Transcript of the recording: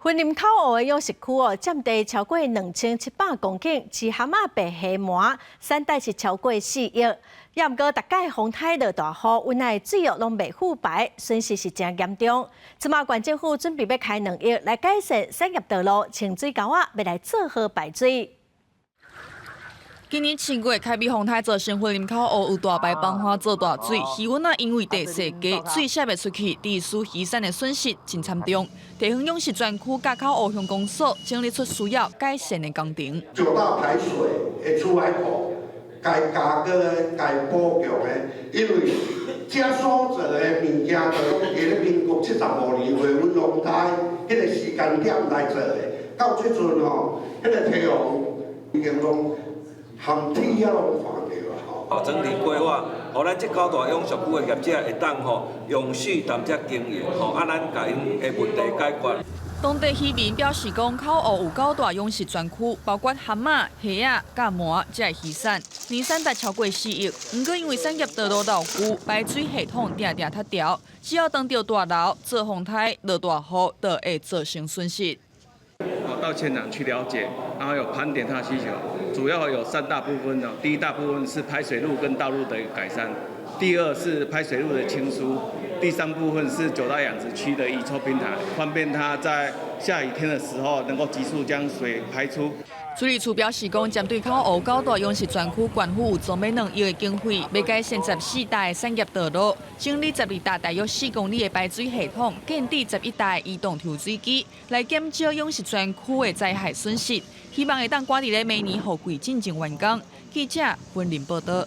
雲林口湖的養殖區哦，佔地超過2700公頃，飼蚶仔、白蝦鰻，產值是超過4億。也毋過，逐擺風颱落大雨，院內水域攏袂赴排，損失是誠嚴重。這馬縣政府準備欲開兩億來改善產業道路、清水溝仔，欲來做好排水。今年7月，開美風颱造成雲林口湖有大排崩岸做大水，魚塭仔因為地勢低，水瀉袂出去，致使漁產的損失真慘重。地方養殖專區佮口湖鄉公所整理出需要改善的工程。九大排水的出海口，該加個該補強的，因為這所做的物件，就攏佇咧民國75年回溫風颱彼個時間點來做的，到這陣吼，彼個堤防已經攏含鐵仔攏爛掉啊吼。哦，整體規劃，予咱這九大養殖區的業者會當吼永續踮遮經營，吼啊，咱共𪜶的問題解決。當地漁民表示講，口湖有九大養殖專區，包括蚶仔、蝦仔、佮鰻，這个漁產，年產值超過4億。毋過因為產業道路老舊，排水系統定定塌掉，只要當著大流、做風颱、落大雨，就會造成損失。到現場去了解，然後有盤點他的需求，主要有三大部分哦。第一大部分是排水路跟道路的改善，第二是排水路的清疏，第三部分是九大養殖區的移抽平台，方便他在下雨天的時候能夠急速將水排出。水利處表示講，針對口湖九大養殖專區，縣府有準備兩億的經費，欲改善14條的產業道路，整理12條大約4公里的排水系統，建置11台移動抽水機，來減少養殖專區的災害損失。希望會當趕佇咧明年雨季進前完工。記者雲林報道。